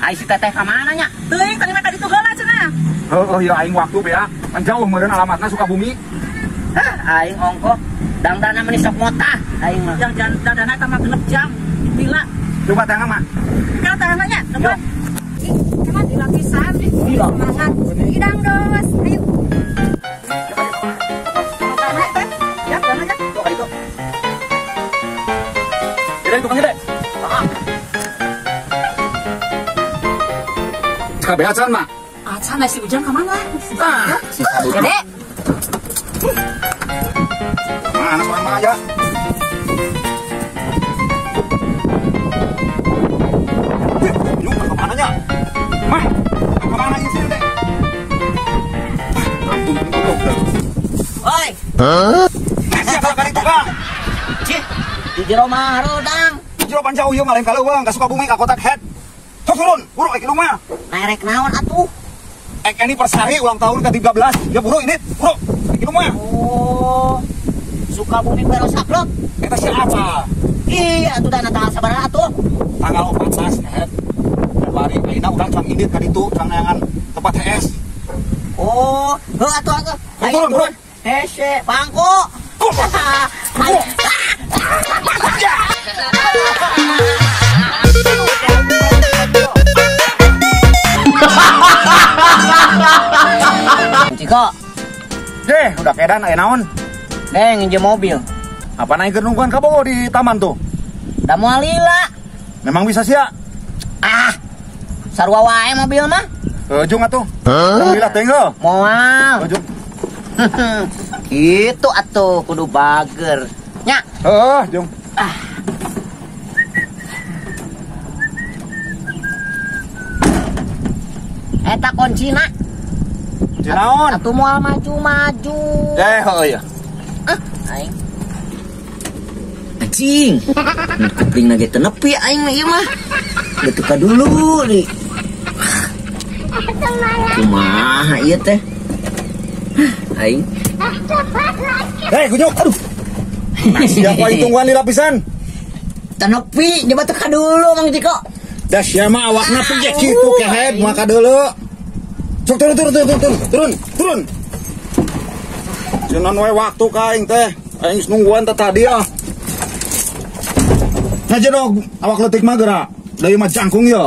Ai si teteh ka mana nya? Teuing tadi mah ka ditu heula cenah. Heuh ya aing waktu bea. Kan jauh meureun alamatna Sukabumi. Hah, aing ongkoh. Dangdana meni sok motah aing mah. Yang dangdana eta mah 6 jam. Gila. Coba tangga mah. Kalau tangannya nya, coba. Ih, emang gila pisan. Gila. Semangat. Idang dos. Ayo. Ya, jangan aja. Tuh ka ditu. Dede tukangnya, Dek. Heeh. Kabeh acan mah. Acan si Ujang ka mana? Ah, si Sadut. Dede. Mana seorang mah aja. Yuk, ke mana nya? Mah, ke mana ini sih, Dek? Ampun, goblok. Oi. Hah? Siapa kali tukang? Cih, di jero mah dang. Di jero pan jauh ieu mah lain ka leuweung, ka Sukabumi ka kotak head. Sok turun, buru ek rumah. Naik naon atuh? Ek anniversary ulang tahun ke-13. Ya buru ini, buru. Ek rumah. Oh. Sukabumi Perosa Club. Eta siapa? Iya, atuh dana tanggal sabaraha atuh? Tanggal 14, head. Februari ayeuna urang cuang indit ka ditu, cuang neangan tempat HS. Oh, heuh atuh atuh. Turun, turun. Hese, pangku. Ciko. Deh, udah kedan aya naon? Deh, nginjem mobil. Apa naik ke nungguan kabogo di taman tuh? Da moal lila. Memang bisa sia? Ah. Sarua wae mobil mah. Ujung atuh. Heuh? Lila teh heuh. Moal. Ujung. Gitu atuh kudu bager. Nya. Heuh, jung. Ah. Eta kuncina. Kunci naon? Atuh moal maju-maju. Eh, heuh ya. Ah, aing. Anjing. Kupling ge teu nepi aing mah ieu mah. Geus dulu nih. Kumaha ieu teh? Aing. Hei, kunyuk. Aduh. Sia ku aing tungguan di lapisan. Teu nepi, coba teka dulu Mang Ciko. Da sia mah awakna piye kitu kehed maka deuleu. Sok turun turun turun turun turun turun. Cenan we waktu ka aing teh. Aing geus nungguan teh tadi ah. Nah jedog awak leutik mah geura. Da ieu mah jangkung ye.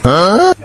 Huh?